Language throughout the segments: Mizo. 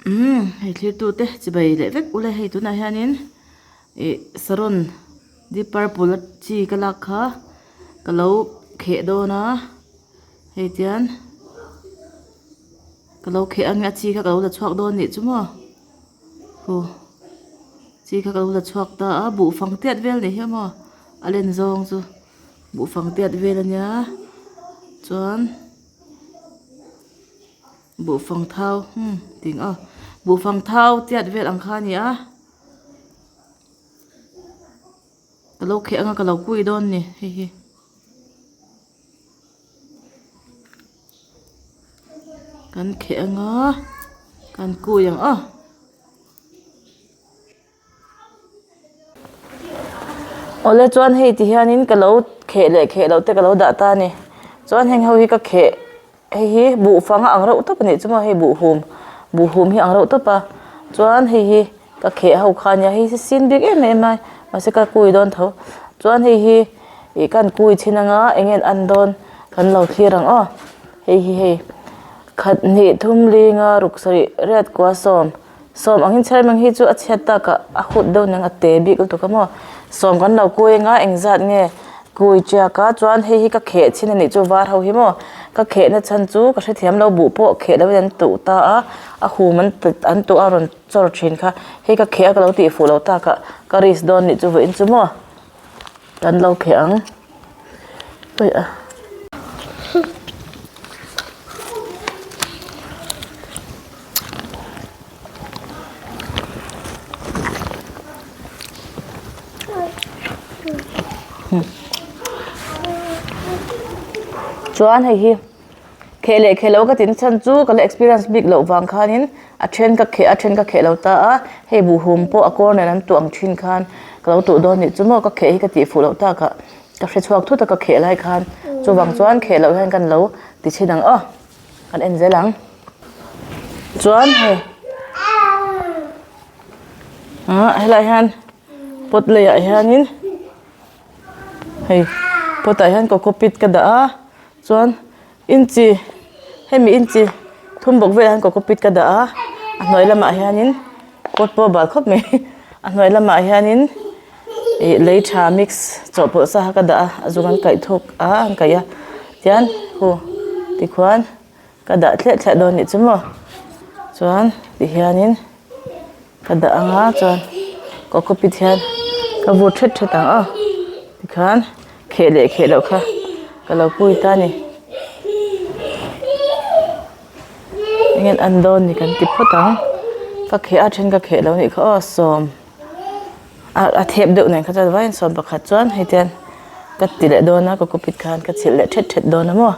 Umm hei thlir tute chibai leh vek ule hei tunah hianin ih saron deep purple a chi ka lak kha ka lo kheh dawn a hei tian ka lo kheh ang a chi kha ka lo la chhuak dawn anih chu maw khu chi kha ka lo la chhuak ta a buhfang tiat vel anih hi maw a len zawng chu buhfang tiat vel ania chuan. Buhfang thau hmm ting aw buhfang thau tiat vel ang kha a ni a ka lo kheh anga ka lo kui dawn a ni hei hi. Kan kheh anga kan kui ang aw. Awle chuan hei ti hianin ka lo kheh leh kheh loh te ka lo dah ta a ni chuan heng ho hi ka kheh hei hi buhfang a ang reuh tawp a nih chu maw hei buhhum buhhum hi a ang reuh tawp a chuan hei hi ka kheh ho kha a nia hei hi sin bik em em a mahse ka kui dawn tho chuan hei hi ih ka han kui chhin anga eng nge an an dawn kan lo thlir ang aw hei hi hei khat hnih thum linga ruk sarih riat kua sawm. Sawm angin chhermeng hi chu a chhiat takah a hut deuh nang a te bik lutuk a maw. Sawm kan lo kui anga engzat nge kui chiak a chuan hei hi ka kheh chhin anih chu var ho hi maw. Ka khehna chhan chu ka hrethiam lo buh pawh kheh loin an tuh ta a, a hum an an tuh a rawn chawr thin kha. Hei ka kheh a ka lo tih fuh loh takah ka risk dawn nih chu vawiin chu maw. Kan lo kheh ang. Ui a. Chuan hei hi kheh leh kheh loh ka tin chhan chu ka la experience bik loh vang khanin a then ka kheh a then ka kheh lo ta a hei buhhum pawh a kawr nen an tuah ang thin khan ka lo tuh dawn nih chu maw ka kheh hi ka tih fuh loh takah ka hre chhuak thut a ka kheh lai khan chuvang chuan kheh loh hian kan lo ti chhin ang aw. Kan en zel ang. Chuan hei ah helaiah hian pot leiah hianin hei pot ah hian coco pit ka dah a chuan inchi hemi inchi thum bawk velah hian coco pit ka dah a a hnuai lamah hianin pot pawh a bal khawp mai a hnuai lamah hianin ih lei tha mix chawhpawlh sa kha ka dah a a zung an kaih thuk a an kaih a tian hu tikhuan ka dah thliah thliah dawn anih chu maw chuan tihianin ka dah ang a chuan coco pit hian ka vur thet thet ang aw tikhan kheh leh kheh loh kha ka lo pui ta a ni eng nge an dawn ni kan ti phawt ang ka kheh a then ka kheh lo anih kha aw sawm. A thep deuh nen kha chuan vaiin sawm pakhat chuan hei tian ka ti leh dawn a coco pit khan ka chhilh leh thet thet dawn a maw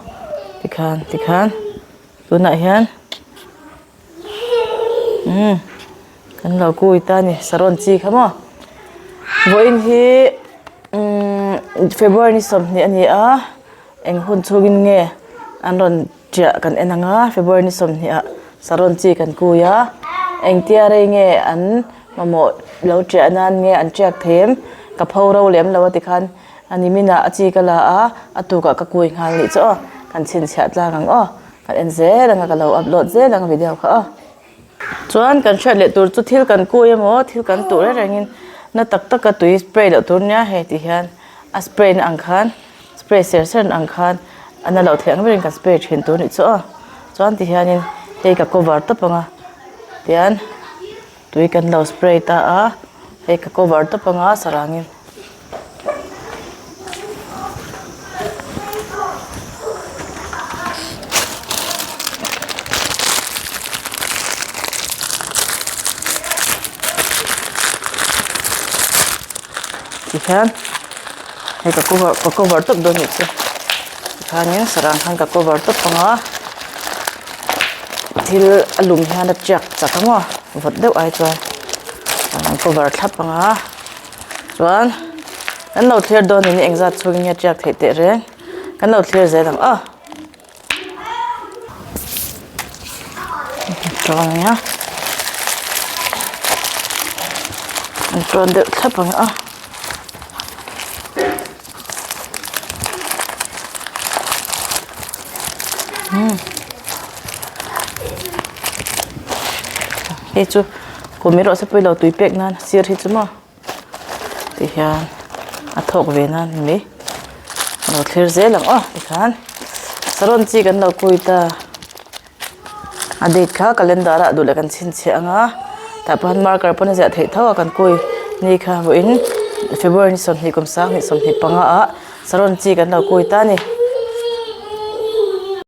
tikhan tikhan tunah hian umm kan lo kui ta a ni saron chi kha maw vawiin hi umm february ni sawmhnih a ni a eng hun chhungin nge an rawn Chiah kan en ang a, February ni 20 ah saron chi kan kui a, engtia rei nge an mamawh lo chiah nan nge an tiak thei em, ka pho ro lem lo a tikhan a nimin ah a chi ka la a, a tukah ka kui nghal nih chu aw, kan chhinchhiah tlang ang aw, kan en zel ang a ka lo upload zel ang video kha aw. Chuan kan hriat leh tur chu thil kan kui emaw thil kan tuh reng rengin na tak taka tui spray loh tur nia hei ti hian a spray na ang khan spray ser ser na ang khan a na loh theih ang berin kan spray thin tur anih chu aw chuan ti hianin hei ka cover tawp ang a tian tui kan lo spray ta a hei ka cover tawp ang a sarangin. Tikhian hei ka cover ka cover tawp dawn anih chu tikhanin sarang khan ka cover tawp ang a thil a lum hian a tiak chak ang aw vawt deuh ai chuan an cover thlap ang a. Chuan kan lo thlir dawn in engzat chhungin nge tiak theih teh reng kan lo thlir zel ang aw. Chuan ania an tawn deuh thlap ang a. Hei chu kum erawh se pawilo tui pek nan sir hi chu maw ti hian a thawk ve nan ni mai lo thlir zel ang aw tikhan saron chi kan lo kui ta a date kha calendar ah duh leh kan chhinchhiah ang a tah pawh hian marker pawn a ziah theih tho a kan kui ni kha vawiin February ni 20 kum 20 25 ah saron chi kan lo kui ta a ni.